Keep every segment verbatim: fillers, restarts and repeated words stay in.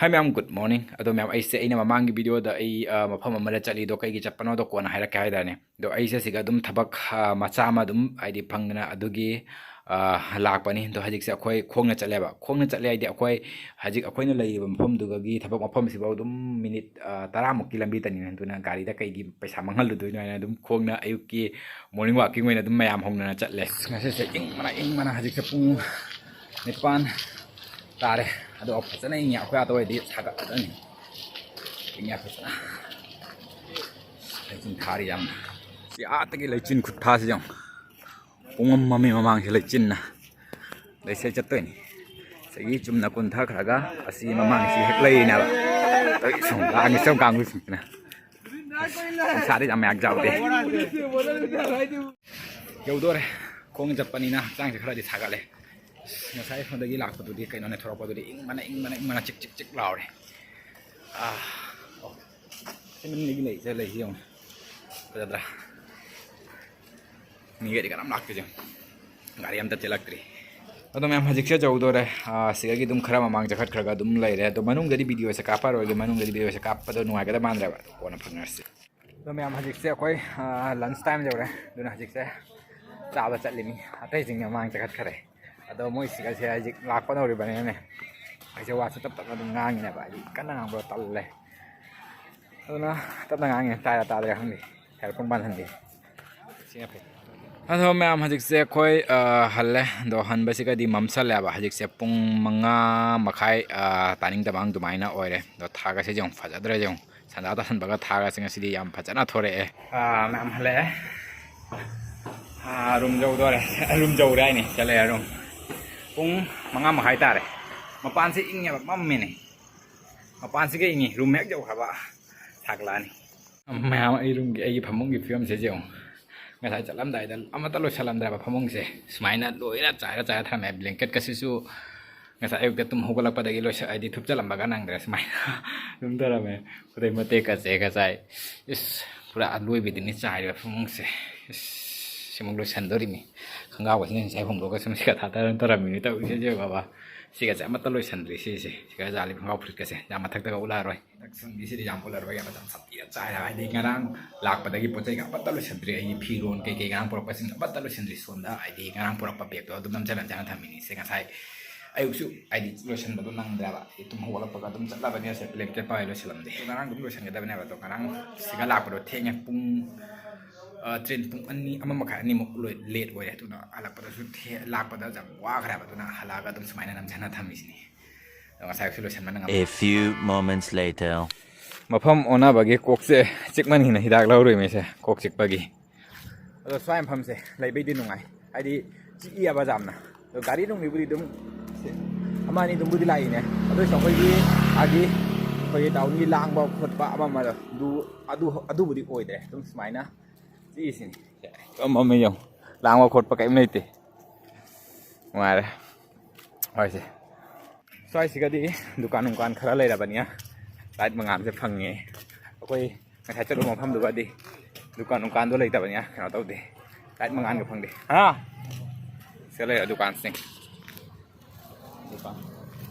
Hi ꯃꯌꯥꯝ, good morning. ꯑꯗꯣ ꯃꯌꯥꯝ, ꯑꯩꯁꯦ, ꯑꯩꯅ ꯃꯃꯥꯡꯒꯤ ꯚꯤꯗꯤꯑꯣꯗ ꯑꯩ, ꯑ, ꯃꯐꯝ ꯑꯃꯗ ꯆꯠꯂꯤꯗꯣ ꯀꯩꯒꯤ ꯆꯠꯄꯅꯣꯗꯣ ꯀꯣꯟꯅ ꯍꯥꯏꯔꯛꯀꯦ ꯍꯥꯏꯇꯥꯔꯦꯅꯦ꯫ ꯑꯗꯣ ꯑꯩꯁꯦ ꯁꯤꯒ ꯑꯗꯨꯝ ꯊꯕꯛ, ꯑ, ꯃꯆꯥ ꯑꯃ ꯑꯗꯨꯝ ꯍꯥꯏꯗꯤ ꯐꯪꯗꯅ ꯑꯗꯨꯒꯤ, ꯑ, ꯂꯥꯛꯄꯅꯤ꯫ ꯑꯗꯣ ꯍꯧꯖꯤꯛꯁꯦ ꯑꯩꯈꯣꯏ ꯈꯣꯡꯅ ꯆꯠꯂꯦꯕ꯫ ꯈꯣꯡꯅ ꯆꯠꯂꯦ ꯍꯥꯏꯗꯤ ꯑꯩꯈꯣꯏ ꯍꯧꯖꯤꯛ ꯑꯩꯈꯣꯏꯅ ꯂꯩꯔꯤꯕ ꯃꯐꯝꯗꯨꯗꯒꯤ ꯊꯕꯛ ꯃꯐꯝꯁꯤꯐꯥꯎ ꯑꯗꯨꯝ ꯃꯤꯅꯤꯠ, ꯑ, ꯇꯔꯥꯃꯨꯛꯀꯤ ꯂꯝꯕꯤꯇꯅꯤ꯫ ꯑꯗꯨꯅ ꯒꯥꯔꯤꯗ ꯀꯩꯒꯤ ꯄꯩꯁꯥ ꯃꯥꯡꯍꯜꯂꯨꯗꯣꯏꯅꯣ ꯍꯥꯏꯅ ꯑꯗꯨꯝ ꯈꯣꯡꯅ ꯑꯌꯨꯛꯀꯤ morning walking ꯑꯣꯏꯅ ꯑꯗꯨꯝ ꯃꯌꯥꯝ ꯍꯧꯅꯅ ꯆꯠꯂꯦ꯫ ꯉꯁꯤꯁꯦ ꯏꯪꯕꯅ ꯏꯪꯕꯅ ꯍꯧꯖꯤꯛꯁꯦ ꯄꯨꯡ ꯅꯤꯄꯥꯟ ꯇꯥꯔꯦ꯫ ꯑꯗꯣ ꯐꯖꯅ ꯏꯪꯉꯦ꯫ ꯑꯩꯈꯣꯏ ꯑꯥꯗ ꯑꯣꯏꯔꯗꯤ ꯁꯥꯒꯠꯂꯗꯕꯅꯤ꯫ ꯏꯪꯉꯦ ꯐꯖꯅ꯫ ꯂꯩꯆꯤꯟ ꯊꯥꯔꯤ ꯌꯥꯝꯅ꯫ ꯁꯤ ꯑꯥꯗꯒꯤ ꯂꯩꯆꯤꯟ ꯈꯨꯠꯊꯥꯁꯤ ꯌꯦꯡꯉꯨ꯫ ꯄꯨꯡꯃꯝ ꯃꯝꯃꯤ ꯃꯃꯥꯡꯁꯤ ꯂꯩꯆꯤꯟꯅ꯫ ꯂꯩꯁꯦ ꯆꯠꯇꯣꯏꯅꯤ꯫ ꯁꯤꯒꯤ ꯆꯨꯝꯅ ꯀꯨꯟꯊꯈ꯭ꯔꯒ ꯑꯁꯤ ꯃꯃꯥꯡꯁꯤ ꯍꯦꯛ ꯂꯩꯔꯤꯅꯦꯕ꯫ ꯇꯧꯔꯤ ꯁꯨꯝ ꯂꯥꯡꯉꯤ ꯁꯨꯝ ꯀꯥꯡꯕꯨꯁꯤꯡꯁꯤꯅ꯫ ꯅꯨꯡꯁꯥꯗꯤ ꯌꯥꯝ ꯃꯌꯥꯛ ꯆꯥꯎꯗꯦ꯫ ꯌꯧꯗꯣꯔꯦ꯫ ꯈꯣꯡꯅ ꯆꯠꯄꯅꯤꯅ ꯍꯛꯆꯥꯡꯁꯦ ꯈꯔꯗꯤ ꯁꯥꯒꯠꯂꯦ꯫ ꯑꯁ, ꯉꯁꯥꯏ ꯁꯣꯝꯗꯒꯤ ꯂꯥꯛꯄꯗꯨꯗꯤ, ꯀꯩꯅꯣꯅꯦ, ꯊꯣꯔꯛꯄꯗꯨꯗꯤ ꯏꯪꯕꯅ, ꯏꯪꯕꯅ, ꯏꯪꯕꯅ ꯆꯤꯛ ꯆꯤꯛ ꯆꯤꯛ ꯂꯥꯎꯔꯦ꯫ ꯑꯥ, ꯑꯣ꯫ ꯁꯤ ꯃꯅꯤꯡꯗꯒꯤ ꯂꯩꯁꯦ, ꯂꯩꯁꯤ ꯌꯦꯡꯉꯨ꯫ ꯐꯖꯗ꯭ꯔꯥ? ꯃꯤꯒꯗꯤ ꯀꯅꯥꯝ ꯂꯥꯛꯇꯦ ꯌꯦꯡꯉꯨ꯫ ꯒꯥꯔꯤ ꯑꯝꯇ ꯆꯦꯜꯂꯛꯇ꯭ꯔꯤ꯫ ꯑꯗꯣ ꯃꯌꯥꯝ, ꯍꯧꯖꯤꯛꯁꯦ ꯌꯧꯗꯣꯔꯦ꯫ ꯑꯥ, ꯁꯤꯗꯒꯤ ꯑꯗꯨꯝ ꯈꯔ ꯃꯃꯥꯡ ꯆꯠꯈꯠꯈ꯭ꯔꯒ ꯑꯗꯨꯝ ꯂꯩꯔꯦ꯫ ꯑꯗꯣ ꯃꯅꯨꯡꯗꯗꯤ ꯚꯤꯗꯤꯑꯣꯁꯦ ꯀꯥꯞꯄꯔꯣꯏꯒꯦ, ꯃꯅꯨꯡꯗꯗꯤ ꯚꯤꯗꯤꯑꯣꯁꯦ ꯀꯥꯞꯄꯗꯣ ꯅꯨꯡꯉꯥꯏꯒꯗꯕ ꯃꯥꯟꯗ꯭ꯔꯦꯕ꯫ ꯑꯗꯣ ꯀꯣꯟꯅ ꯐꯪꯅꯔꯁꯤ꯫ ꯑꯗꯣ ꯃꯌꯥꯝ, ꯍꯧꯖꯤꯛꯁꯦ ꯑꯩꯈꯣꯏ, ꯑ, lunch time ꯌꯧꯔꯦ꯫ ꯑꯗꯨꯅ ꯍꯧꯖꯤꯛꯁꯦ ꯆꯥꯕ ꯆꯠꯂꯤꯃꯤ꯫ ꯑꯇꯩꯁꯤꯡꯅ ꯃꯃꯥꯡ ꯆꯠꯈꯠꯈ꯭ꯔꯦ꯫ ꯑꯗꯣ ꯃꯣꯏ ꯁꯤꯒꯁꯦ ꯍꯧꯖꯤꯛ ꯂꯥꯛꯄ ꯅꯧꯔꯤꯕꯅꯤꯅꯅꯦ, ꯑꯩꯁꯦ ꯋꯥꯁꯨ ꯇꯞ ꯇꯞꯅ ꯑꯗꯨꯝ ꯉꯥꯡꯉꯤꯅꯦꯕ, ꯍꯥꯏꯗꯤ ꯀꯟꯅ ꯉꯥꯡꯕꯗꯣ ꯇꯜꯂꯦ꯫ ꯑꯗꯨꯅ ꯇꯞꯅ ꯉꯥꯡꯉꯤꯅꯦ, ꯇꯥꯏꯔ ꯇꯥꯗ꯭ꯔꯦ ꯈꯪꯗꯦ꯫ Headphone ꯄꯥꯟꯍꯟꯒꯦ꯫ ꯁꯤꯅ ꯐꯩ꯫ ꯑꯗꯣ ꯃꯌꯥꯝ, ꯍꯧꯖꯤꯛꯁꯦ ꯑꯩꯈꯣꯏ, ꯑ, ꯍꯜꯂꯦ꯫ ꯑꯗꯣ ꯍꯟꯕꯁꯤꯒꯗꯤ ꯃꯝꯁꯜꯂꯦꯕ꯫ ꯍꯧꯖꯤꯛꯁꯦ ꯄꯨꯡ ꯃꯉꯥ ꯃꯈꯥꯏ, ꯑ, ꯇꯥꯅꯤꯡ ꯇꯃꯥꯡ ꯑꯗꯨꯃꯥꯏꯅ ꯑꯣꯏꯔꯦ꯫ ꯑꯗꯣ ꯊꯥꯒꯁꯦ ꯌꯦꯡꯉꯨ, ꯐꯖꯗ꯭ꯔꯦ ꯌꯦꯡꯉꯨ꯫ ꯁꯟꯗꯥ ꯇꯥꯁꯟꯕꯒ ꯊꯥꯒꯁꯦ ꯉꯁꯤꯗꯤ ꯌꯥꯝ ꯐꯖꯅ ꯊꯣꯔꯛꯑꯦ꯫ ꯑꯥ, ꯃꯌꯥꯝ ꯍꯜꯂꯛꯑꯦ꯫ ꯑꯥ, room ꯌꯧꯗꯣꯔꯦ꯫ Room ꯌꯧꯔꯦ ꯍꯥꯏꯅꯦ, ꯆꯠꯂꯦ room꯫ ꯄꯨꯡ ꯃꯉꯥ ꯃꯈꯥꯏ ꯇꯥꯔꯦ꯫ ꯃꯄꯥꯟꯁꯦ ꯏꯪꯉꯦꯕ, ꯃꯝꯃꯦꯅꯦ꯫ ꯃꯄꯥꯟꯁꯤꯒ ꯏꯪꯉꯤ, room ꯍꯦꯛ ꯌꯧꯈ꯭ꯔꯕ ꯁꯥꯒꯠꯂꯛꯑꯅꯤ꯫ ꯃꯌꯥꯝ, ꯑꯩ roomꯒꯤ, ꯑꯩꯒꯤ ꯐꯃꯨꯡꯒꯤ ꯐꯤꯕꯝꯁꯦ ꯌꯦꯡꯉꯨ꯫ ꯉꯁꯥꯏ ꯆꯠꯂꯝꯗꯥꯏꯗ ꯑꯃꯠꯇ ꯂꯣꯏꯁꯜꯂꯝꯗ꯭ꯔꯦꯕ ꯐꯃꯨꯡꯁꯦ꯫ ꯁꯨꯃꯥꯏꯅ ꯂꯣꯏꯅ ꯆꯥꯏꯔ ꯆꯥꯏꯔ ꯊꯝꯃꯦ꯫ Blanketꯀꯁꯤꯁꯨ ꯉꯁꯥꯏ ꯑꯌꯨꯛꯇ ꯇꯨꯝ ꯍꯧꯒꯠꯂꯛꯄꯗꯒꯤ ꯂꯣꯏꯁ-, ꯍꯥꯏꯗꯤ ꯊꯨꯞꯆꯜꯂꯝꯕꯒ ꯅꯪꯗ꯭ꯔꯦ꯫ ꯁꯨꯃꯥꯏꯅ ꯑꯗꯨꯝ ꯇꯧꯔꯝꯃꯦ꯫ ꯈꯨꯗꯩ ꯃꯇꯦꯛꯀꯁꯦ ꯉꯁꯥꯏ, ꯏꯁ, ꯄꯨꯔꯥ ꯑꯂꯣꯏꯕꯤꯗꯨꯅꯤ ꯆꯥꯏꯔꯤꯕ ꯐꯃꯨꯡꯁꯦ꯫ ꯏꯁ, ꯁꯤꯃꯨꯛ ꯂꯣꯏꯁꯟꯗꯣꯔꯤꯃꯤ꯫ ꯈꯪꯒꯥꯎꯒꯁꯤꯅ ꯉꯁꯥꯏ ꯍꯣꯡꯗꯣꯛꯑꯒ ꯁꯨꯝ ꯁꯤꯒ ꯊꯥꯗꯔ ꯇꯧꯔꯝꯃꯤꯅꯤ ꯇꯧꯔꯤꯁꯦ, ꯌꯦꯡꯉꯣꯕ꯫ ꯁꯤꯒꯁꯦ ꯑꯃꯠꯇ ꯂꯣꯏꯁꯟꯗ꯭ꯔꯤ꯫ ꯁꯤꯁꯦ ꯁꯤꯒ ꯖꯥꯂꯤ ꯈꯣꯡꯒ꯭ꯔꯥꯎ ꯐꯨꯔꯤꯠꯀꯁꯦ ꯌꯥꯝ ꯃꯊꯛꯇꯒ ꯎꯠꯂꯛꯑꯔꯣꯏ꯫ ꯍꯟꯗꯛ ꯁꯟꯗꯦꯁꯤꯗꯤ ꯌꯥꯝ ꯎꯠꯂꯔꯣꯏꯒꯦ꯫ ꯃꯇꯝ ꯁꯥꯊꯤꯅ ꯆꯥꯏ ꯍꯥꯏꯕ꯫ ꯍꯥꯏꯗꯤ ꯉꯔꯥꯡ ꯂꯥꯛꯄꯗꯒꯤ ꯄꯣꯠ ꯆꯩꯒ ꯑꯃꯠꯇ ꯂꯣꯏꯁꯟꯗ꯭ꯔꯤ꯫ ꯑꯩꯒꯤ ꯐꯤꯔꯣꯟ ꯀꯩꯀꯩ ꯉꯔꯥꯡ ꯄꯨꯔꯛꯄꯁꯤꯡ ꯑꯃꯠꯇ ꯂꯣꯏꯁꯟꯗ꯭ꯔꯤ꯫ ꯁꯣꯝꯗ ꯍꯥꯏꯗꯤ ꯉꯔꯥꯡ ꯄꯨꯔꯛꯄ ꯕꯦꯒꯇꯣ ꯑꯗꯨꯝ ꯅꯝꯖꯜ ꯅꯝꯖꯜꯂ ꯊꯝꯃꯤꯅꯤ꯫ ꯁꯦ ꯉꯁꯥꯏ ꯑꯌꯨꯛꯁꯨ ꯍꯥꯏꯗꯤ ꯂꯣꯏꯁꯟꯕꯗꯣ ꯅꯪꯗ꯭ꯔꯦꯕ꯫ ꯑꯩ ꯇꯨꯝ ꯍꯧꯒꯠꯂꯛꯄꯒ ꯑꯗꯨꯝ ꯆꯠꯂꯕꯅꯤꯅ ꯁꯦ blanket ꯄꯥꯏ ꯂꯣꯏꯁꯜꯂꯝꯗꯦ꯫ ꯉꯔꯥꯡ ꯑꯗꯨꯝ ꯂꯣꯏꯁꯟꯒꯗꯕꯅꯦꯕ꯫ ꯑꯗꯣ ꯉꯔꯥꯡ ꯁꯤꯒ ꯂꯥꯛꯄꯗꯣ ꯊꯦꯡꯉꯦ꯫ ꯄꯨꯡ ꯑ, ꯇ꯭ꯔꯦꯟ ꯄꯨꯡ ꯑꯅꯤ, ꯑꯃ ꯃꯈꯥꯏ, ꯑꯅꯤꯃꯨꯛ ꯂꯣꯏ late ꯑꯣꯏꯔꯦ꯫ ꯑꯗꯨꯅ ꯍꯜꯂꯛꯄꯗꯁꯨ ꯊꯦ-, ꯂꯥꯛꯄꯗ ꯌꯥꯝ ꯋꯥꯈ꯭ꯔꯦꯕ꯫ ꯑꯗꯨꯅ ꯍꯜꯂꯛꯑꯒ ꯑꯗꯨꯝ ꯁꯨꯃꯥꯏꯅ ꯅꯝꯖꯟꯅ ꯊꯝꯃꯤꯁꯤꯅꯤ꯫ ꯑꯗꯣ ꯉꯁꯥꯏꯁꯨ ꯂꯣꯏꯁꯟꯕ ꯅꯪꯉꯝꯗꯦ꯫ A few moments later. ꯃꯐꯝ ꯑꯣꯟꯅꯕꯒꯤ ꯀꯣꯛꯁꯦ ꯆꯤꯛꯃꯟꯈꯤꯅ ꯍꯤꯗꯥꯛ ꯂꯧꯔꯨꯏ ꯃꯤꯁꯦ, ꯀꯣꯛ ꯆꯤꯛꯄꯒꯤ꯫ ꯑꯗꯣ ꯁ꯭ꯋꯥꯏ ꯃꯐꯝꯁꯦ ꯂꯩꯕꯩꯗꯤ ꯅꯨꯡꯉꯥꯏ, ꯍꯥꯏꯗꯤ ꯆꯤꯛꯏꯌꯦꯕ ꯌꯥꯝꯅ꯫ ꯑꯗꯣ ꯒꯥꯔꯤ ꯅꯨꯡꯒꯤꯕꯨꯗꯤ ꯑꯗꯨꯝ ꯁꯦ-, ꯑꯃ ꯑꯅꯤ ꯑꯗꯨꯝꯕꯨꯗꯤ ꯂꯥꯛꯏꯅꯦ꯫ ꯑꯗꯨ ꯑꯣꯏꯁꯨ ꯑꯩꯈꯣꯏꯒꯤ ꯑꯥꯒꯤ, ꯑꯩꯈꯣꯏꯒꯤ ꯇꯥꯎꯟꯒꯤ ꯂꯥꯡꯕ ꯈꯣꯠꯄ ꯑꯃ ꯑꯃꯗꯣ ꯑꯗꯨ, ꯑꯗꯨ, ꯑꯗꯨꯕꯨꯗꯤ ꯑꯣꯏꯗ꯭ꯔꯦ꯫ ꯑꯗꯨꯝ ꯁꯨꯃꯥꯏꯅ ꯁꯤꯁꯤꯅꯤ꯫ ꯑꯃ ꯑꯃ ꯌꯦꯡꯉꯨ꯫ ꯂꯥꯡꯕ ꯈꯣꯠꯄ ꯀꯔꯤꯝ ꯂꯩꯇꯦ꯫ ꯅꯨꯡꯉꯥꯏꯔꯦ꯫ ꯍꯣꯏꯁꯦ꯫ ꯁ꯭ꯋꯥꯏꯁꯤꯒꯗꯤ ꯗꯨꯀꯥꯟ ꯅꯨꯡꯀꯥꯟ ꯈꯔ ꯂꯩꯔꯕꯅꯤꯅ light ꯃꯉꯥꯜꯁꯦ ꯐꯪꯉꯦ꯫ ꯑꯩꯈꯣꯏ ꯉꯁꯥꯏ ꯆꯠꯂꯨꯕ ꯃꯐꯝꯗꯨꯒꯗꯤ ꯗꯨꯀꯥꯟ ꯅꯨꯡꯀꯥꯟꯗꯣ ꯂꯩꯇꯕꯅꯤꯅ ꯀꯩꯅꯣ ꯇꯧꯗꯦ꯫ Light ꯃꯉꯥꯜꯒ ꯐꯪꯗꯦ꯫ ꯍꯥ? ꯁꯤꯗ ꯂꯩꯔꯦ ꯗꯨꯀꯥꯟꯁꯤꯡ꯫ ꯗꯨꯀꯥꯟ꯫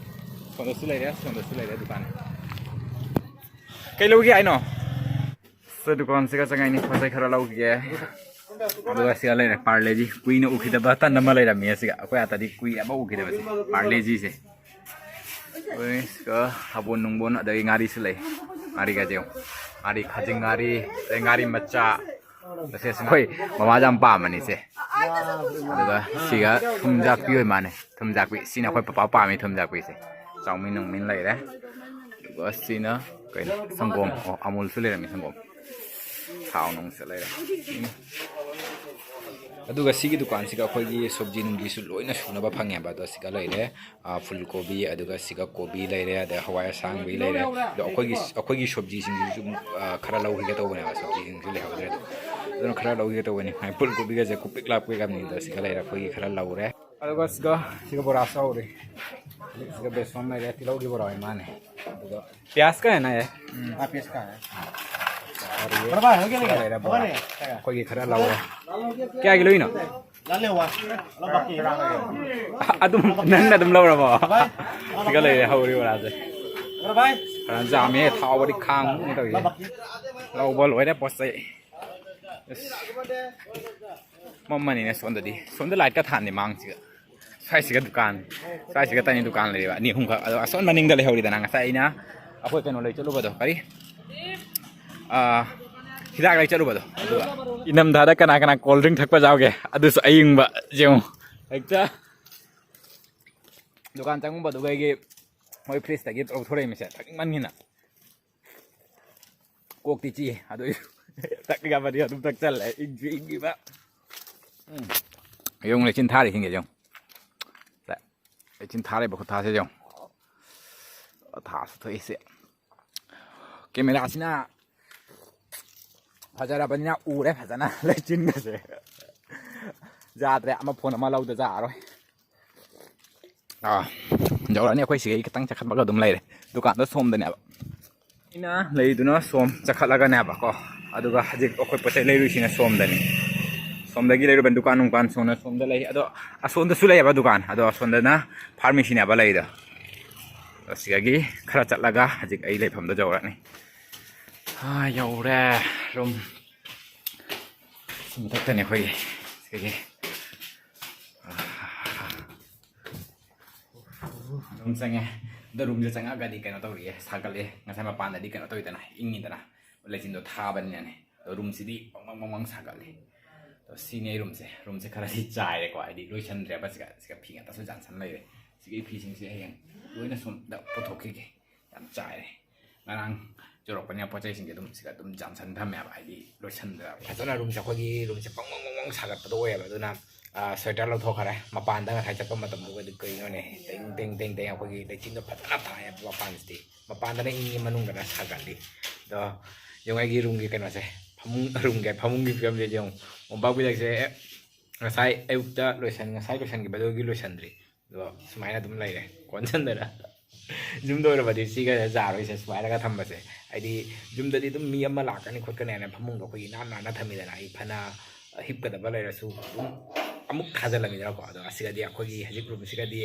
ꯁꯣꯝꯗꯁꯨ ꯂꯩꯔꯦ, ꯁꯣꯝꯗꯁꯨ ꯂꯩꯔꯦ ꯗꯨꯀꯥꯟ꯫ ꯀꯩ ꯂꯧꯒꯦ ꯍꯥꯏꯅꯣ? ꯁꯤ ꯗꯨꯀꯥꯟꯁꯤꯒ ꯆꯪꯉꯛꯏꯅꯤ, ꯄꯣꯠ ꯆꯩ ꯈꯔ ꯂꯧꯈꯤꯒꯦ꯫ ꯑꯗꯨꯒ ꯁꯤꯒ ꯂꯩꯔꯦ ꯄꯥꯔꯂꯦꯖꯤ꯫ ꯀꯨꯏꯅ ꯎꯈꯤꯗꯕ ꯇꯟ ꯑꯃ ꯂꯩꯔꯝꯃꯤ ꯁꯤꯒ꯫ ꯑꯩꯈꯣꯏ ꯑꯥꯗꯗꯤ ꯀꯨꯏꯔꯦ ꯑꯃ ꯎꯈꯤꯗꯕꯁꯦ, ꯄꯥꯔꯂꯦꯖꯤꯁꯦ꯫ ꯑꯗꯩ ꯁꯤꯒ ꯁꯥꯕꯣꯟ ꯅꯨꯡꯕꯣꯟ, ꯑꯗꯒꯤ ꯉꯥꯔꯤꯁꯨ ꯂꯩ꯫ ꯉꯥꯔꯤꯒꯁꯦ ꯌꯦꯡꯉꯨ꯫ ꯉꯥꯔꯤ, ꯈꯥꯖꯤꯡ ꯉꯥꯔꯤ, ꯑꯗꯩ ꯉꯥꯔꯤ ꯃꯆꯥ꯫ ꯑꯁꯦ ꯑꯩꯈꯣꯏ ꯃꯃꯥꯁꯦ ꯌꯥꯝ ꯄꯥꯝꯕꯅꯤ ꯁꯦ꯫ ꯑꯗꯨꯒ ꯁꯤꯒ ꯊꯨꯝꯖꯥꯛꯄꯤ ꯑꯣꯏ ꯃꯥꯅꯦ꯫ ꯊꯨꯝꯖꯥꯛꯄꯤ꯫ ꯁꯤꯅ ꯑꯩꯈꯣꯏ ꯄꯄꯥ ꯄꯥꯝꯃꯤ ꯊꯨꯝꯖꯥꯛꯄꯤꯁꯦ꯫ ꯆꯥꯎꯃꯤꯟ ꯅꯨꯡꯃꯤꯟ ꯂꯩꯔꯦ꯫ ꯑꯗꯨꯒ ꯁꯤꯅ ꯀꯩꯅꯣ? ꯁꯪꯒꯣꯝ꯫ ꯑꯣ, ꯑꯃꯨꯜꯁꯨ ꯂꯩꯔꯝꯃꯤ, ꯁꯪꯒꯣꯝ꯫ ꯊꯥꯎ ꯅꯨꯡꯁꯨ ꯂꯩꯔꯦ꯫ ꯎꯝ꯫ ꯑꯗꯨꯒ ꯁꯤꯒꯤ ꯗꯨꯀꯥꯟꯁꯤꯒ ꯑꯩꯈꯣꯏꯒꯤ ꯁꯣꯕꯖꯤ ꯅꯨꯡꯖꯤꯁꯨ ꯂꯣꯏꯅ ꯁꯨꯅꯕ ꯐꯪꯉꯦꯕ꯫ ꯑꯗꯣ ꯁꯤꯒ ꯂꯩꯔꯦ꯫ ꯑ, ꯐꯨꯜ ꯀꯣꯕꯤ, ꯑꯗꯨꯒ ꯁꯤꯒ ꯀꯣꯕꯤ ꯂꯩꯔꯦ, ꯑꯗꯩ ꯍꯋꯥꯏ ꯑꯁꯥꯡꯕꯤ ꯂꯩꯔꯦ꯫ ꯑꯗꯣ ꯑꯩꯈꯣꯏꯒꯤ, ꯑꯩꯈꯣꯏꯒꯤ ꯁꯣꯕꯖꯤꯁꯤꯡꯁꯤꯁꯨ ꯑꯃꯨꯛ, ꯑ, ꯈꯔ ꯂꯧꯈꯤꯒꯦ ꯇꯧꯕꯅꯦꯕ, ꯁꯣꯕꯖꯤꯁꯤꯡꯁꯨ ꯂꯩꯍꯧꯗ꯭ꯔꯦ꯫ ꯑꯗꯣ ꯑꯗꯨꯅ ꯈꯔ ꯂꯧꯈꯤꯒꯦ ꯇꯧꯕꯅꯤ꯫ ꯍꯥꯏ, ꯐꯨꯜ ꯀꯣꯕꯤꯒꯁꯦ ꯈꯨꯄꯤꯛ ꯂꯥꯛꯄꯤꯛ ꯑꯃꯅꯤ꯫ ꯑꯗꯣ ꯁꯤꯒ ꯂꯩꯔꯦ, ꯑꯩꯈꯣꯏꯒꯤ ꯈꯔ ꯂꯧꯔꯦ꯫ ꯑꯗꯨꯒ ꯁꯤꯒ, ꯁꯤꯒ ꯕꯣꯔꯥꯁꯨ ꯍꯧꯔꯤ꯫ ꯁꯤꯒ ꯕꯦꯁꯣꯟ ꯂꯩꯔꯦ, ꯇꯤꯜꯍꯧꯒꯤ ꯕꯣꯔꯥ ꯑꯣꯏ ꯃꯥꯅꯦ꯫ ꯑꯗꯨꯒ ꯄꯤꯌꯥꯁ ꯀ ꯍꯥꯏꯅ ꯌꯥꯏ꯫ ꯎꯝ, ꯑꯥ, ꯄꯤꯌꯥꯁ ꯀ ꯍꯥꯏ꯫ ꯕꯣꯔꯥ ꯍꯧꯒꯦ ꯂꯩꯒꯦ? ꯂꯩꯔꯦ ꯕꯣꯔꯥ꯫ ꯍꯧꯒꯦ ꯂꯩꯒꯦ? ꯑꯩꯈꯣꯏꯒꯤ ꯈꯔ ꯂꯧꯔꯦ꯫ ꯀꯌꯥꯒꯤ ꯂꯧꯔꯤꯅꯣ? ꯑꯗꯨꯝ ꯅꯪꯅ ꯑꯗꯨꯝ ꯂꯧꯔꯕꯣ? ꯁꯤꯒ ꯂꯩꯔꯦ ꯍꯧꯔꯤ ꯕꯣꯔꯥꯁꯦ꯫ ꯐꯖꯅ ꯆꯥꯝꯃꯦ, ꯊꯥꯎꯕꯗꯤ ꯈꯥꯡ ꯇꯧꯔꯤ꯫ ꯂꯧꯕ ꯂꯣꯏꯔꯦ ꯄꯣꯠ ꯆꯩ꯫ ꯑꯁ꯫ ꯃꯝꯃꯅꯤꯅꯦ ꯁꯣꯝꯗꯗꯤ꯫ ꯁꯣꯝꯗ ꯂꯥꯏꯠꯀ ꯊꯥꯟꯗꯦ ꯃꯥꯡꯁꯤꯒ꯫ ꯁ꯭ꯋꯥꯏꯁꯤꯒ ꯗꯨꯀꯥꯟ꯫ ꯁ꯭ꯋꯥꯏꯁꯤꯒ ꯇꯅꯤ ꯗꯨꯀꯥꯟ ꯂꯩꯔꯤꯕ ꯑꯅꯤ ꯑꯍꯨꯝꯈꯛ꯫ ꯑꯗꯣ ꯑꯁꯣꯝ ꯃꯅꯤꯡꯗ ꯂꯩꯍꯧꯔꯤꯗꯅ ꯉꯁꯥꯏ ꯑꯩꯅ ꯑꯩꯈꯣꯏ ꯀꯩꯅꯣ ꯂꯩ ꯆꯠꯂꯨꯕꯗꯣ꯫ ꯀꯔꯤ? ꯑꯥ, ꯍꯤꯗꯥꯛ ꯂꯩ ꯆꯠꯂꯨꯕꯗꯣ꯫ ꯑꯗꯨꯒ ꯏꯅꯝꯊꯥꯗ ꯀꯅꯥ ꯀꯅꯥ cold drink ꯊꯛꯄ ꯌꯥꯎꯒꯦ? ꯑꯗꯨꯁꯨ ꯑꯏꯪꯕ꯫ ꯌꯦꯡꯉꯨ꯫ ꯍꯦꯛꯇ ꯗꯨꯀꯥꯟ ꯆꯪꯉꯨꯕꯗꯨꯒ ꯑꯩꯒꯤ ꯃꯣꯏ fridgeꯇꯒꯤ ꯂꯧꯊꯣꯔꯛꯏꯃꯤꯁꯦ ꯊꯛꯅꯤꯡꯃꯟꯒꯤꯅ꯫ ꯀꯣꯛꯇꯤ ꯆꯤꯛꯏ꯫ ꯑꯗꯨ ꯊꯛꯅꯤꯡꯉꯕꯗꯤ ꯑꯗꯨꯝ ꯊꯛꯆꯜꯂꯦ꯫ ꯏꯪꯁꯨ ꯏꯪꯉꯤꯕ꯫ ꯎꯝ꯫ ꯌꯦꯡꯉꯨ ꯂꯩꯆꯤꯟ ꯊꯥꯔꯤꯁꯤꯡꯁꯦ ꯌꯦꯡꯉꯨ꯫ ꯂꯩꯆꯤꯟ ꯊꯥꯔꯤꯕ ꯈꯨꯠꯊꯥꯁꯦ ꯌꯦꯡꯉꯨ꯫ ꯊꯥꯁꯨ ꯊꯣꯛꯏꯁꯦ꯫ Cameraꯁꯤꯅ ꯐꯖꯔꯕꯅꯤꯅ ꯎꯔꯦ ꯐꯖꯅ ꯂꯩꯆꯤꯟꯒꯁꯦ꯫ ꯌꯥꯗ꯭ꯔꯦ, ꯑꯃ phone ꯑꯃ ꯂꯧꯗ ꯌꯥꯔꯔꯣꯏ꯫ ꯑꯥ, ꯌꯧꯔꯛꯑꯅꯤ꯫ ꯑꯩꯈꯣꯏ ꯁꯤꯒꯩ ꯈꯤꯇꯪ ꯆꯈꯠꯄꯒ ꯑꯗꯨꯝ ꯂꯩꯔꯦ꯫ ꯗꯨꯀꯥꯟꯗꯣ ꯁꯣꯝꯗꯅꯦꯕ꯫ ꯑꯩꯅ ꯂꯩꯗꯨꯅ ꯁꯣꯝ ꯆꯈꯠꯂꯒꯅꯦꯕꯀꯣ꯫ ꯑꯗꯨꯒ ꯍꯧꯖꯤꯛ ꯑꯩꯈꯣꯏ ꯄꯣꯠ ꯆꯩ ꯂꯩꯔꯨꯏꯁꯤꯅ ꯁꯣꯝꯗꯅꯤ꯫ ꯁꯣꯝꯗꯒꯤ ꯂꯩꯔꯨꯕꯅꯤ꯫ ꯗꯨꯀꯥꯟ ꯅꯨꯡꯀꯥꯟ ꯁꯣꯝꯅ ꯁꯣꯝꯗ ꯂꯩ꯫ ꯑꯗꯣ ꯑꯁꯣꯝꯗꯁꯨ ꯂꯩꯌꯦꯕ ꯗꯨꯀꯥꯟ꯫ ꯑꯗꯣ ꯑꯁꯣꯝꯗꯅ pharmacyꯅꯦꯕ ꯂꯩꯗꯣ꯫ ꯑꯁꯤꯗꯒꯤ ꯈꯔ ꯆꯠꯂꯒ ꯍꯧꯖꯤꯛ ꯑꯩ ꯂꯩꯐꯝꯗꯣ ꯌꯧꯔꯛꯑꯅꯤ꯫ ꯑꯥ, ꯌꯧꯔꯦ꯫ Room ꯁꯤ ꯃꯊꯛꯇꯅꯦ ꯑꯩꯈꯣꯏꯒꯤ꯫ ꯁꯤꯒꯤ꯫ Room ꯆꯪꯉꯦ꯫ ꯑꯗꯣ roomꯁꯦ ꯆꯪꯉꯛꯑꯒꯗꯤ ꯀꯩꯅꯣ ꯇꯧꯔꯤꯌꯦ, ꯁꯥꯒꯠꯂꯦ꯫ ꯉꯁꯥꯏ ꯃꯄꯥꯟꯗꯗꯤ ꯀꯩꯅꯣ ꯇꯧꯋꯤꯗꯅ, ꯏꯪꯉꯤꯗꯅ, ꯂꯩꯆꯤꯟꯗꯣ ꯊꯥꯕꯅꯤꯅꯅꯦ꯫ ꯑꯗꯣ roomꯁꯤꯗꯤ ꯕꯪ ꯕꯪ ꯕꯪ ꯕꯪ ꯁꯥꯒꯠꯂꯦ꯫ ꯑꯗꯣ ꯁꯤꯅꯤ ꯑꯩ roomꯁꯦ꯫ Roomꯁꯦ ꯈꯔꯗꯤ ꯆꯥꯏꯔꯦꯀꯣ, ꯍꯥꯏꯗꯤ ꯂꯣꯏꯁꯟꯗ꯭ꯔꯦꯕ꯫ ꯁꯤꯒ, ꯁꯤꯒ ꯐꯤ ꯉꯥꯛꯇꯁꯨ ꯌꯥꯟꯁꯟ ꯂꯩꯔꯦ꯫ ꯁꯤꯒꯤ ꯐꯤꯁꯤꯡꯁꯦ ꯍꯌꯦꯡ ꯂꯣꯏꯅ ꯁꯣꯝꯗ ꯄꯨꯊꯣꯛꯈꯤꯒꯦ꯫ ꯌꯥꯝ ꯆꯥꯏꯔꯦ꯫ ꯉꯔꯥꯡ ꯆꯨꯔꯛꯄꯅꯤꯅ ꯄꯣꯠ ꯆꯩꯁꯤꯡꯁꯦ ꯑꯗꯨꯝ ꯁꯤꯗ ꯑꯗꯨꯝ ꯌꯥꯟꯁꯟ ꯊꯝꯃꯦꯕ, ꯍꯥꯏꯗꯤ ꯂꯣꯏꯁꯟꯗ꯭ꯔꯦꯕ꯫ ꯐꯖꯅ roomꯁꯦ ꯑꯩꯈꯣꯏꯒꯤ roomꯁꯦ ꯄꯪ ꯕꯪ ꯕꯪ ꯕꯪ ꯁꯥꯒꯠꯄꯗꯣ ꯑꯣꯏꯌꯦꯕ꯫ ꯑꯗꯨꯅ, ꯑꯥ, sweater ꯂꯧꯊꯣꯛꯈ꯭ꯔꯦ꯫ ꯃꯄꯥꯟꯗ ꯉꯁꯥꯏ ꯆꯠꯄ ꯃꯇꯝꯗꯨꯒꯗꯤ ꯀꯩꯅꯣꯅꯦ, ꯇꯦꯡ ꯇꯦꯡ ꯇꯦꯡ ꯇꯦꯡ ꯑꯩꯈꯣꯏꯒꯤ ꯂꯩꯆꯤꯟꯗꯣ ꯐꯖꯅ ꯊꯥꯏꯌꯦꯕ ꯃꯄꯥꯟꯁꯤꯗꯤ꯫ ꯃꯄꯥꯟꯗꯅ ꯏꯪꯉꯤ, ꯃꯅꯨꯡꯗꯅ ꯁꯥꯒꯠꯂꯤ꯫ ꯑꯗꯣ ꯌꯦꯡꯉꯨ ꯑꯩꯒꯤ roomꯒꯤ ꯀꯩꯅꯣꯁꯦ, ꯐꯃꯨꯡ, roomꯒꯤ ꯐꯃꯨꯡꯒꯤ ꯐꯤꯕꯝꯁꯦ ꯌꯦꯡꯉꯨ꯫ ꯃꯣꯝꯄꯥꯛ ꯐꯤꯗꯛꯁꯦ ꯉꯁꯥꯏ ꯑꯌꯨꯛꯇ ꯂꯣꯏꯁꯟ-, ꯉꯁꯥꯏ ꯂꯣꯏꯁꯟꯈꯤꯕꯗꯨꯒꯤ ꯂꯣꯏꯁꯟꯗ꯭ꯔꯤ꯫ ꯑꯗꯣ ꯁꯨꯃꯥꯏꯅ ꯑꯗꯨꯝ ꯂꯩꯔꯦ ꯀꯣꯟꯁꯤꯟꯗꯅ꯫ ꯌꯨꯝꯗ ꯑꯣꯏꯔꯕꯗꯤ ꯁꯤꯒ ꯌꯥꯔꯣꯏꯁꯦ, ꯁꯨꯃꯥꯏꯅꯒ ꯊꯝꯕꯁꯦ꯫ ꯍꯥꯏꯗꯤ ꯌꯨꯝꯗꯗꯤ ꯑꯗꯨꯝ ꯃꯤ ꯑꯃ ꯂꯥꯛꯀꯅꯤ ꯈꯣꯠꯀꯅꯤ ꯍꯥꯏꯅ ꯐꯃꯨꯡꯗꯣ ꯑꯩꯈꯣꯏꯒꯤ ꯏꯅꯥꯟ ꯅꯥꯟꯅ ꯊꯝꯃꯤꯗꯅ꯫ ꯑꯩ ꯐꯅ ꯍꯤꯞꯀꯗꯕ ꯂꯩꯔꯁꯨ ꯑꯗꯨꯝ ꯑꯃꯨꯛ ꯊꯥꯖꯤꯜꯂꯝꯃꯤꯗꯅꯀꯣ꯫ ꯑꯗꯣ ꯑꯁꯤꯒꯗꯤ, ꯑꯩꯈꯣꯏꯒꯤ ꯍꯧꯖꯤꯛ ꯔꯨꯝꯁꯤꯒꯗꯤ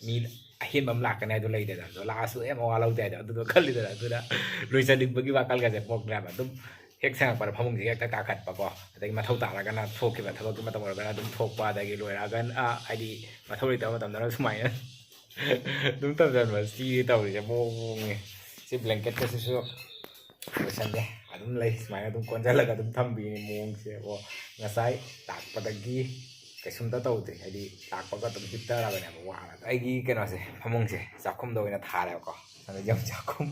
ꯃꯤ ꯑꯍꯦꯟꯕ ꯑꯃ ꯂꯥꯛꯀꯅꯤ ꯍꯥꯏꯗꯣ ꯂꯩꯗꯅ, ꯑꯗꯣ ꯂꯥꯛꯑꯁꯨ ꯌꯥꯝ ꯃꯋꯥ ꯂꯧꯗꯦ ꯍꯥꯏꯗꯣ, ꯑꯗꯨꯗꯣ ꯈꯜꯂꯤꯗꯅ꯫ ꯑꯗꯨꯅ ꯂꯣꯏꯁꯤꯟꯅꯤꯡꯕꯒꯤ ꯋꯥꯈꯜꯒꯁꯦ ꯄꯣꯛꯇ꯭ꯔꯦꯕ꯫ ꯑꯗꯨꯝ ꯍꯦꯛ ꯁꯪꯉꯛꯄꯗ ꯐꯃꯨꯡꯁꯤꯒ ꯍꯦꯛꯇ ꯀꯥꯈꯠꯄꯀꯣ, ꯑꯗꯒꯤ ꯃꯊꯧ ꯇꯥꯔꯒꯅ ꯊꯣꯛꯈꯤꯕ, ꯊꯕꯛꯀꯤ ꯃꯇꯝ ꯑꯣꯏꯔꯒꯅ ꯑꯗꯨꯝ ꯊꯣꯛꯄ, ꯑꯗꯒꯤ ꯂꯣꯏꯔꯛꯑꯒꯅ, ꯍꯥꯏꯗꯤ ꯃꯊꯧ ꯂꯩꯇꯕ ꯃꯇꯝꯗꯅ ꯁꯨꯃꯥꯏꯅ ꯑꯗꯨꯝ ꯇꯧꯁꯟꯕ꯫ ꯁꯤ ꯇꯧꯔꯤꯁꯦ ꯃꯑꯣꯡ ꯃꯑꯣꯡꯅꯤ꯫ ꯁꯤ ꯕ꯭ꯂꯦꯡꯀꯦꯠꯀꯁꯤꯁꯨ ꯂꯣꯏꯁꯟꯗꯦ, ꯑꯗꯨꯝ ꯂꯩ ꯁꯨꯃꯥꯏꯅ, ꯑꯗꯨꯝ ꯀꯣꯟꯁꯤꯜꯂꯒ ꯑꯗꯨꯝ ꯊꯝꯕꯤꯅꯤ ꯃꯑꯣꯡꯁꯦ꯫ ꯑꯣ, ꯉꯁꯥꯏ ꯂꯥꯛꯄꯗꯒꯤ ꯀꯩꯁꯨꯝꯇ ꯇꯧꯗ꯭ꯔꯤ, ꯍꯥꯏꯗꯤ ꯂꯥꯛꯄꯒ ꯑꯗꯨꯝ ꯍꯤꯞꯊꯔꯕꯅꯦꯕ ꯋꯥꯔꯒ꯫ ꯑꯩꯒꯤ ꯀꯩꯅꯣꯁꯦ, ꯐꯃꯨꯡꯁꯦ ꯆꯥꯛꯈꯨꯝꯗ ꯑꯣꯏꯅ ꯊꯥꯔꯦꯕꯀꯣ꯫ ꯑꯗꯣ ꯌꯥꯝ ꯆꯥꯛꯈꯨꯝ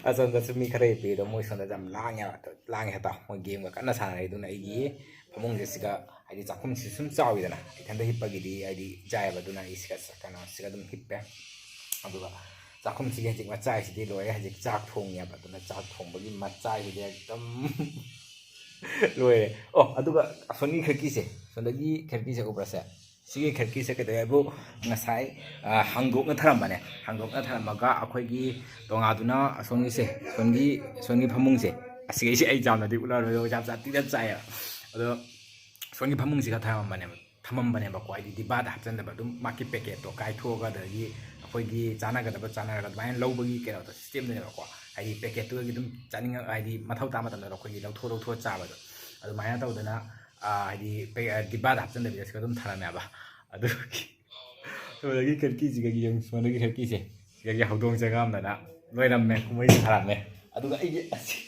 ꯑꯁꯣꯝꯗꯁꯨ ꯃꯤ ꯈꯔ ꯍꯤꯞꯄꯤ, ꯑꯗꯣ ꯃꯣꯏ ꯁꯣꯝꯗ ꯌꯥꯝ ꯂꯥꯡꯉꯦꯕ, ꯂꯥꯡꯉꯦ ꯍꯥꯏꯇꯥꯔꯦ, ꯃꯣꯏ ꯒꯦꯝꯒ ꯀꯟꯅ ꯁꯥꯟꯅꯔꯤ꯫ ꯑꯗꯨꯅ ꯑꯩꯒꯤ ꯐꯃꯨꯡꯁꯦ ꯁꯤꯒ, ꯍꯥꯏꯗꯤ ꯆꯥꯛꯈꯨꯝꯁꯤ ꯁꯨꯝ ꯆꯥꯎꯋꯤꯗꯅ, ꯏꯊꯟꯗ ꯍꯤꯞꯄꯒꯤꯗꯤ ꯍꯥꯏꯗꯤ ꯆꯥꯏꯑꯕ, ꯑꯗꯨꯅ ꯑꯩ ꯁꯤꯒ ꯆ-, ꯀꯩꯅꯣ, ꯁꯤꯒ ꯑꯗꯨꯝ ꯍꯤꯞꯄꯦ꯫ ꯑꯗꯨꯒ ꯆꯥꯛꯈꯨꯝꯁꯤꯒꯤ ꯍꯧꯖꯤꯛ ꯃꯆꯥꯏꯁꯤꯗꯤ ꯂꯣꯏꯔꯦ, ꯍꯧꯖꯤꯛ ꯆꯥꯛ ꯊꯣꯡꯉꯦꯕ, ꯑꯗꯨꯅ ꯆꯥꯛ ꯊꯣꯡꯕꯒꯤ ꯃꯆꯥꯏꯁꯤꯗꯤ ꯑꯗꯨꯝ ꯂꯣꯏꯔꯦ꯫ ꯑꯣ, ꯑꯗꯨꯒ ꯑꯁꯣꯝꯒꯤ ꯈꯤꯔꯀꯤꯁꯦ, ꯁꯣꯝꯗꯒꯤ ꯈꯤꯔꯀꯤꯁꯦ ꯎꯕ꯭ꯔꯥ ꯁꯦ? ꯁꯤꯒꯤ ꯈꯤꯔꯀꯤꯁꯦ ꯀꯩꯗꯧꯋꯦ ꯍꯥꯏꯕꯨ, ꯉꯁꯥꯏ, ꯑ, ꯍꯥꯡꯗꯣꯛꯅ ꯊꯔꯝꯕꯅꯦ꯫ ꯍꯥꯡꯗꯣꯛꯅ ꯊꯔꯝꯃꯒ ꯑꯩꯈꯣꯏꯒꯤ ꯇꯣꯉꯥꯗꯨꯅ ꯑꯁꯣꯝꯒꯤꯁꯦ, ꯁꯣꯝꯒꯤ, ꯁꯣꯝꯒꯤ ꯐꯃꯨꯡꯁꯦ, ꯑꯁꯤꯒꯩꯁꯦ ꯑꯩ ꯌꯥꯝꯅꯗꯤ ꯎꯠꯂꯔꯣꯏ, ꯌꯥꯝ ꯁꯥꯊꯤꯅ ꯆꯥꯏꯌꯦꯕ꯫ ꯑꯗꯣ ꯁꯣꯝꯒꯤ ꯐꯃꯨꯡꯁꯤꯒ ꯊꯔꯝꯕꯅꯦꯕ, ꯊꯝꯃꯝꯕꯅꯦꯕꯀꯣ, ꯍꯥꯏꯗꯤ ꯗꯤꯕꯥꯗ ꯍꯥꯞꯆꯟꯗꯕ, ꯑꯗꯨꯝ ꯃꯥꯒꯤ ꯄꯦꯀꯦꯠꯇꯣ ꯀꯥꯏꯊꯣꯛꯑꯒ, ꯑꯗꯒꯤ ꯑꯩꯈꯣꯏꯒꯤ ꯆꯥꯟꯅꯒꯗꯕ ꯆꯥꯟꯅꯔꯒ ꯑꯗꯨꯃꯥꯏꯅ ꯂꯧꯕꯒꯤ ꯀꯩꯅꯣꯗꯣ, ꯁꯤꯁꯇꯦꯝꯗꯨꯅꯦꯕꯀꯣ꯫ ꯍꯥꯏꯗꯤ ꯄꯦꯀꯦꯠꯇꯨꯗꯒꯤ ꯑꯗꯨꯝ ꯆꯥꯅꯤꯡꯉ-, ꯍꯥꯏꯗꯤ ꯃꯊꯧ ꯇꯥꯕ ꯃꯇꯝꯗ ꯑꯩꯈꯣꯏꯒꯤ ꯂꯧꯊꯣꯛ ꯂꯧꯊꯣꯛꯑ ꯆꯥꯕꯗꯣ, ꯑꯗꯨꯃꯥꯏꯅ ꯇꯧꯗꯅ, ꯑ, ꯍꯥꯏꯗꯤ ꯄꯦ-, ꯑ, ꯗꯤꯕꯥꯗ ꯍꯥꯞꯆꯤꯟꯗꯕꯤꯗ ꯁꯤꯗ ꯑꯗꯨꯝ ꯊꯔꯝꯃꯦꯕ꯫ ꯑꯗꯨꯒꯤ ꯁꯣꯝꯗꯒꯤ ꯈꯤꯔꯀꯤꯁꯤꯒꯒꯤ ꯌꯦꯡꯉꯨ, ꯁꯣꯝꯗꯒꯤ ꯈꯤꯔꯀꯤꯁꯦ ꯁꯤꯗꯒꯤ ꯍꯧꯗꯣꯡ ꯆꯪꯉꯛꯑꯝꯗꯅ ꯂꯣꯏꯔꯝꯃꯦ, ꯀꯨꯝꯍꯩ ꯊꯥꯔꯝꯃꯦ꯫ ꯑꯗꯨꯒ ꯑꯩꯒꯤ ꯑꯁꯤ-,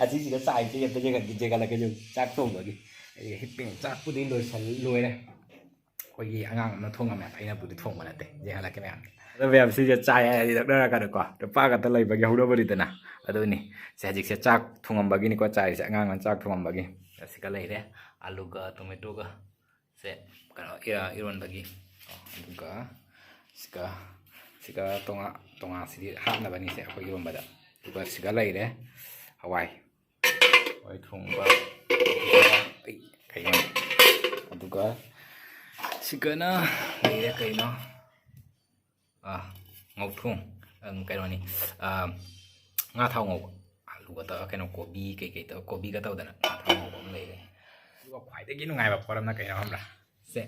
ꯑꯁꯤꯁꯤꯒ ꯆꯥꯏꯁꯦ ꯑꯝꯇ ꯌꯦꯡꯍꯟꯒꯦ, ꯌꯦꯡꯍꯜꯂꯛꯀꯦ꯫ ꯆꯥꯛ ꯊꯣꯡꯕꯒꯤ ꯑꯩ ꯍꯤꯞꯄꯤꯅꯦ꯫ ꯆꯥꯛꯄꯨꯗꯤ ꯂꯣꯏꯁꯜ-, ꯂꯣꯏꯔꯦ꯫ ꯑꯩꯈꯣꯏꯒꯤ ꯑꯉꯥꯡ ꯑꯃꯅ ꯊꯣꯡꯉꯝꯃꯦ, ꯑꯩꯅꯕꯨꯗꯤ ꯊꯣꯡꯕ ꯅꯠꯇꯦ꯫ ꯌꯦꯡꯍꯜꯂꯛꯀꯦ ꯃꯌꯥꯝ꯫ ꯑꯗꯣ ꯃꯌꯥꯝ, ꯁꯤꯁꯦ ꯆꯥꯏ ꯍꯥꯏꯔꯗꯤ ꯅꯛꯅꯔꯀꯥꯟꯗꯀꯣ, ꯅꯨꯄꯥ ꯈꯛꯇ ꯂꯩꯕꯒꯤ ꯍꯧꯅꯕꯅꯤꯗꯅ꯫ ꯑꯗꯨꯅꯤ꯫ ꯁꯦ, ꯍꯧꯖꯤꯛꯁꯦ ꯆꯥꯛ ꯊꯣꯡꯉꯝꯕꯒꯤꯅꯤꯀꯣ ꯆꯥꯏꯁꯦ, ꯑꯉꯥꯡ ꯑꯃꯅ ꯆꯥꯛ ꯊꯣꯡꯉꯝꯕꯒꯤ꯫ ꯑꯁꯤꯒ ꯂꯩꯔꯦ, ꯑꯂꯨꯒ ꯇꯣꯃꯦꯇꯣꯒ꯫ ꯁꯦ, ꯀꯩꯅꯣ, ꯏꯔ-, ꯏꯔꯣꯟꯕꯒꯤ꯫ ꯑꯗꯨꯒ ꯁꯤꯒ, ꯁꯤꯒ ꯇꯣꯉꯥ-, ꯇꯣꯉꯥꯁꯤꯗꯤ ꯍꯥꯞꯅꯕꯅꯤꯁꯦ ꯑꯩꯈꯣꯏ ꯏꯔꯣꯟꯕꯗ꯫ ꯑꯗꯨꯒ ꯁꯤꯒ ꯂꯩꯔꯦ, ꯍꯋꯥꯏ꯫ ꯍꯋꯥꯏ ꯊꯣꯡꯕ꯫ ꯑꯩ, ꯀꯩꯅꯣ? ꯑꯗꯨꯒ ꯁꯤꯒꯅ ꯂꯩꯔꯦ ꯀꯩꯅꯣ? ꯑꯥ, ꯉꯧꯊꯣꯡ, ꯑꯪ, ꯀꯩꯅꯣꯅꯤ, ꯑꯥ, ꯉꯥ ꯊꯥꯎ ꯉꯧꯕ꯫ ꯑꯂꯨꯒ ꯇꯧꯔꯒ, ꯀꯩꯅꯣ, ꯀꯣꯕꯤ ꯀꯩꯀꯩ ꯇꯧꯔ, ꯀꯣꯕꯤꯒ ꯇꯧꯗꯅ ꯉꯥ ꯊꯥꯎ ꯉꯧꯕ ꯑꯃ ꯂꯩꯔꯦ꯫ ꯑꯗꯨꯒ ꯈ꯭ꯋꯥꯏꯗꯒꯤ ꯅꯨꯡꯉꯥꯏꯕ ꯄꯣꯠ ꯑꯃꯅ ꯀꯩꯅꯣ ꯈꯪꯕ꯭ꯔꯥ? ꯁꯦ,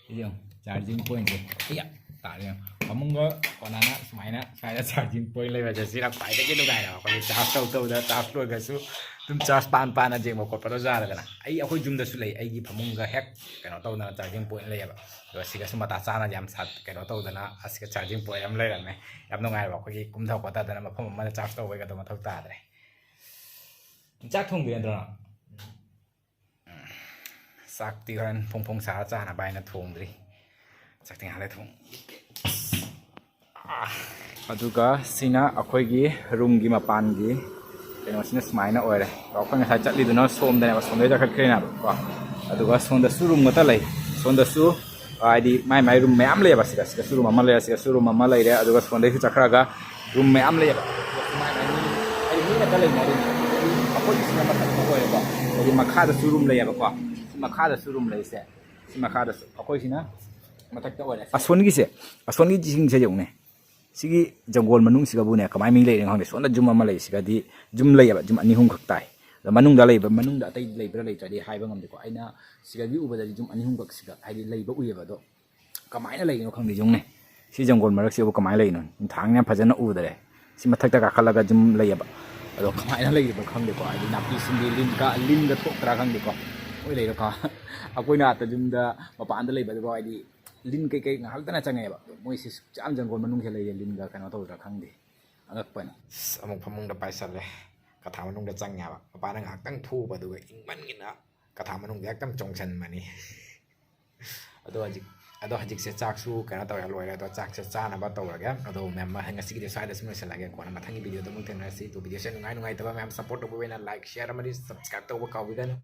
ꯁꯤ ꯌꯦꯡꯉꯨ, ꯆꯥꯔꯖꯤꯡ ꯄꯣꯏꯟꯁꯦ꯫ ꯑꯩꯌꯥ, ꯇꯥꯔꯦ ꯌꯦꯡꯉꯨ꯫ ꯐꯃꯨꯡꯒ ꯀꯣꯟꯅꯅ ꯁꯨꯃꯥꯏꯅ ꯁ꯭ꯋꯥꯏꯗ ꯆꯥꯔꯖꯤꯡ ꯄꯣꯏꯟ ꯂꯩꯕꯁꯦ, ꯁꯤꯅ ꯈ꯭ꯋꯥꯏꯗꯒꯤ ꯅꯨꯡꯉꯥꯏꯔꯦꯕ꯫ ꯑꯩꯈꯣꯏꯒꯤ ꯆꯥꯔꯖ ꯇꯧ ꯇꯧꯗ, ꯆꯥꯔꯖ ꯂꯣꯏꯈ꯭ꯔꯁꯨ ꯑꯗꯨꯝ ꯆꯥꯔꯖ ꯄꯥꯟ ꯄꯥꯟꯅ ꯌꯦꯡꯕ ꯈꯣꯠꯄꯗꯣ ꯌꯥꯔꯦꯗꯅ꯫ ꯑꯩ, ꯑꯩꯈꯣꯏ ꯌꯨꯝꯗꯁꯨ ꯂꯩ, ꯑꯩꯒꯤ ꯐꯃꯨꯡꯒ ꯍꯦꯛ ꯀꯩꯅꯣ ꯇꯧꯗꯅ ꯆꯥꯔꯖꯤꯡ ꯄꯣꯏꯟ ꯂꯩꯌꯦꯕ꯫ ꯑꯗꯣ ꯁꯤꯒꯁꯨ ꯃꯇꯥ ꯆꯥꯅ ꯌꯥꯝ ꯁꯥ-, ꯀꯩꯅꯣ ꯇꯧꯗꯅ ꯑꯁꯤꯒ ꯆꯥꯔꯖꯤꯡ ꯄꯣꯏꯟ ꯑꯃ ꯂꯩꯔꯝꯃꯦ꯫ ꯌꯥꯝ ꯅꯨꯡꯉꯥꯏꯔꯦꯕ, ꯑꯩꯈꯣꯏꯒꯤ ꯀꯨꯝꯊ ꯈꯣꯠꯊꯗꯅ ꯃꯐꯝ ꯑꯃꯗ ꯆꯥꯔꯖ ꯇꯧꯕꯩꯒꯗꯣ ꯃꯊꯧ ꯇꯥꯗ꯭ꯔꯦ꯫ ꯆꯥꯛ ꯊꯣꯡꯗ꯭ꯔꯤ ꯅꯠꯇ꯭ꯔꯣ? ꯆꯥꯛꯇꯤ ꯍꯣꯔꯦꯟ ꯐꯣꯡ ꯐꯣꯡ ꯁꯥꯔ ꯆꯥꯅꯕ ꯍꯥꯏꯅ ꯊꯣꯡꯗ꯭ꯔꯤ꯫ ꯆꯥꯛꯇꯤ ꯉꯥꯏꯍꯥꯛ ꯂꯩ ꯊꯣꯡ-, ꯑꯗꯨꯒ ꯁꯤꯅ ꯑꯩꯈꯣꯏꯒꯤ ꯔꯨꯝꯒꯤ ꯃꯄꯥꯟꯒꯤ ꯀꯩꯅꯣꯁꯤꯅ ꯁꯨꯃꯥꯏꯅ ꯑꯣꯏꯔꯦ꯫ ꯑꯩꯈꯣꯏ ꯉꯁꯥꯏ ꯆꯠꯂꯤꯗꯨꯅ ꯁꯣꯝꯗꯅꯦꯕ, ꯁꯣꯝꯗꯩ ꯆꯠꯈꯠꯈ꯭ꯔꯦꯅꯦꯕ ꯀꯣ꯫ ꯑꯗꯨꯒ ꯁꯣꯝꯗꯁꯨ ꯔꯨꯝ ꯉꯥꯛꯇ ꯂꯩ꯫ ꯁꯣꯝꯗꯁꯨ ꯍꯥꯏꯗꯤ ꯃꯥꯏ ꯃꯥꯏ ꯔꯨꯝ ꯃꯌꯥꯝ ꯂꯩꯌꯦꯕ꯫ ꯁꯤꯗ, ꯁꯤꯗꯁꯨ ꯔꯨꯝ ꯑꯃ ꯂꯩꯔꯦ, ꯁꯤꯗꯁꯨ ꯔꯨꯝ ꯑꯃ ꯂꯩꯔꯦ, ꯑꯗꯨꯒ ꯁꯣꯝꯗꯩꯁꯨ ꯆꯠꯈ꯭ꯔꯒ ꯔꯨꯝ ꯃꯌꯥꯝ ꯂꯩꯌꯦꯕ꯫ ꯃꯥꯏ ꯃꯥꯏ ꯃꯤ, ꯍꯥꯏꯗꯤ ꯃꯤ ꯉꯥꯛꯇ ꯂꯩꯅꯔꯤꯅꯦ꯫ ꯑꯩꯈꯣꯏꯒꯤꯁꯤꯅ ꯃꯊꯛꯇ ꯑꯣꯏꯔꯦꯀꯣ, ꯍꯥꯏꯗꯤ ꯃꯈꯥꯗꯁꯨ ꯔꯨꯝ ꯂꯩꯌꯦꯕꯀꯣ꯫ ꯁꯤ ꯃꯈꯥꯗꯁꯨ ꯔꯨꯝ ꯂꯩꯁꯦ, ꯁꯤ ꯃꯈꯥꯗꯁꯨ꯫ ꯑꯩꯈꯣꯏꯁꯤꯅ ꯃꯊꯛꯇ ꯑꯣꯏꯔꯦ꯫ ꯑꯁꯣꯟꯒꯤꯁꯦ, ꯑꯁꯣꯟꯒꯤ ꯆꯤꯡꯁꯦ ꯌꯦꯡꯉꯨꯅꯦ꯫ ꯁꯤꯒꯤ ꯖꯪꯒꯣꯜ ꯃꯅꯨꯡꯁꯤꯒꯕꯨꯅꯦ ꯀꯃꯥꯏ ꯃꯤ ꯂꯩꯔꯤꯅꯣ ꯈꯪꯗꯦ꯫ ꯁꯣꯝꯗ ꯌꯨꯝ ꯑꯃ ꯂꯩ, ꯁꯤꯒꯗꯤ ꯌꯨꯝ ꯂꯩꯌꯦꯕ, ꯌꯨꯝ ꯑꯅꯤ ꯑꯍꯨꯝꯈꯛ ꯇꯥꯏ꯫ ꯑꯗꯣ ꯃꯅꯨꯡꯗ ꯂꯩꯕ, ꯃꯅꯨꯡꯗ ꯑꯇꯩ ꯂꯩꯕ꯭ꯔꯥ ꯂꯩꯇ꯭ꯔꯗꯤ ꯍꯥꯏꯕ ꯉꯝꯗꯦꯀꯣ꯫ ꯑꯩꯅ ꯁꯤꯗꯒꯤ ꯎꯕꯗꯗꯤ ꯌꯨꯝ ꯑꯅꯤ ꯑꯍꯨꯝꯈꯛ ꯁꯤꯗ ꯍꯥꯏꯗꯤ ꯂꯩꯕ ꯎꯏꯌꯦꯕ꯫ ꯑꯗꯣ ꯀꯃꯥꯏꯅ ꯂꯩꯔꯤꯅꯣ ꯈꯪꯗꯦ ꯌꯨꯝꯅꯦ꯫ ꯁꯤ ꯖꯪꯒꯣꯜ ꯃꯔꯛꯁꯤꯕꯨ ꯀꯃꯥꯏꯅ ꯂꯩꯔꯤꯅꯣ? ꯅꯤꯡꯊꯥꯡꯅ ꯐꯖꯅ ꯎꯗꯔꯦ꯫ ꯁꯤ ꯃꯊꯛꯇ ꯀꯥꯈꯠꯂꯒ ꯌꯨꯝ ꯂꯩꯌꯦꯕ꯫ ꯑꯗꯣ ꯀꯃꯥꯏꯅ ꯂꯩꯔꯤꯅꯣ ꯈꯪꯗꯦꯀꯣ꯫ ꯍꯥꯏꯗꯤ ꯅꯥꯄꯤ ꯁꯤꯡꯕꯤ ꯂꯤꯟ ꯀꯥ-, ꯂꯤꯟꯒ ꯊꯣꯛꯇ꯭ꯔꯥ ꯈꯪꯗꯦꯀꯣ꯫ ꯃꯣꯏ ꯂꯩꯔꯣ ꯀꯥ-, ꯑꯩꯈꯣꯏꯅ ꯑꯥꯗ ꯌꯨꯝꯗ ꯃꯄꯥꯟꯗ ꯂꯩꯕꯗꯨꯐꯥꯎ ꯍꯥꯏꯗꯤ ꯂꯤꯟ ꯀꯩꯀꯩ ꯉꯥꯏꯍꯥꯛꯇꯅ ꯆꯪꯉꯛꯑꯦꯕ꯫ ꯑꯗꯣ ꯃꯣꯏꯁꯤ ꯁꯨꯛꯌꯥꯝ ꯖꯪꯒꯣꯜ ꯃꯅꯨꯡꯁꯤꯗ ꯂꯩꯔꯦ, ꯂꯤꯟꯒ ꯀꯩꯅꯣ ꯇꯧꯗ꯭ꯔꯥ ꯈꯪꯗꯦ꯫ ꯑꯉꯛꯄꯅꯤ꯫ ꯑꯁ, ꯑꯃꯨꯛ ꯐꯃꯨꯡꯗ ꯄꯥꯏꯁꯜꯂꯦ꯫ ꯀꯊꯥ ꯃꯅꯨꯡꯗ ꯆꯪꯉꯦꯕ꯫ ꯃꯄꯥꯟꯗ ꯉꯥꯏꯍꯥꯛꯇꯪ ꯊꯣꯛꯎꯕ, ꯑꯗꯨꯒ ꯏꯪꯃꯟꯒꯤꯅ ꯀꯊꯥ ꯃꯅꯨꯡꯗ ꯍꯦꯛꯇ ꯆꯣꯡꯁꯟꯕꯅꯤ꯫ ꯑꯗꯣ ꯍꯧꯖꯤꯛ, ꯑꯗꯣ ꯍꯧꯖꯤꯛꯁꯦ ꯆꯥꯛꯁꯨ ꯀꯩꯅꯣ ꯇꯧꯔꯦ, ꯂꯣꯏꯔꯦ꯫ ꯑꯗꯣ ꯆꯥꯛꯁꯦ ꯆꯥꯅꯕ ꯇꯧꯔꯒꯦ꯫ ꯑꯗꯣ ꯃꯌꯥꯝ, ꯉꯁꯤꯒꯤꯗꯤ ꯁ꯭ꯋꯥꯏꯗ ꯁꯨꯝ ꯂꯣꯏꯁꯤꯜꯂꯒꯦ꯫ ꯀꯣꯟꯅ ꯃꯊꯪꯒꯤ ꯚꯤꯗꯤꯑꯣꯗ ꯑꯃꯨꯛ ꯊꯦꯡꯅꯔꯁꯤ꯫ ꯑꯗꯣ ꯚꯤꯗꯤꯑꯣꯁꯦ ꯅꯨꯡꯉꯥꯏ ꯅꯨꯡꯉꯥꯏꯇꯕ ꯃꯌꯥꯝ ꯁꯞꯄꯣꯔꯠ ꯇꯧꯕꯤꯕ ꯑꯣꯏꯅ ꯂꯥꯏꯛ, ꯁꯤꯌꯔ ꯑꯃꯗꯤ ꯁꯕꯁꯀ꯭ꯔꯥꯏꯕ ꯇꯧꯕ ꯀꯥꯎꯕꯤꯒꯅꯨ꯫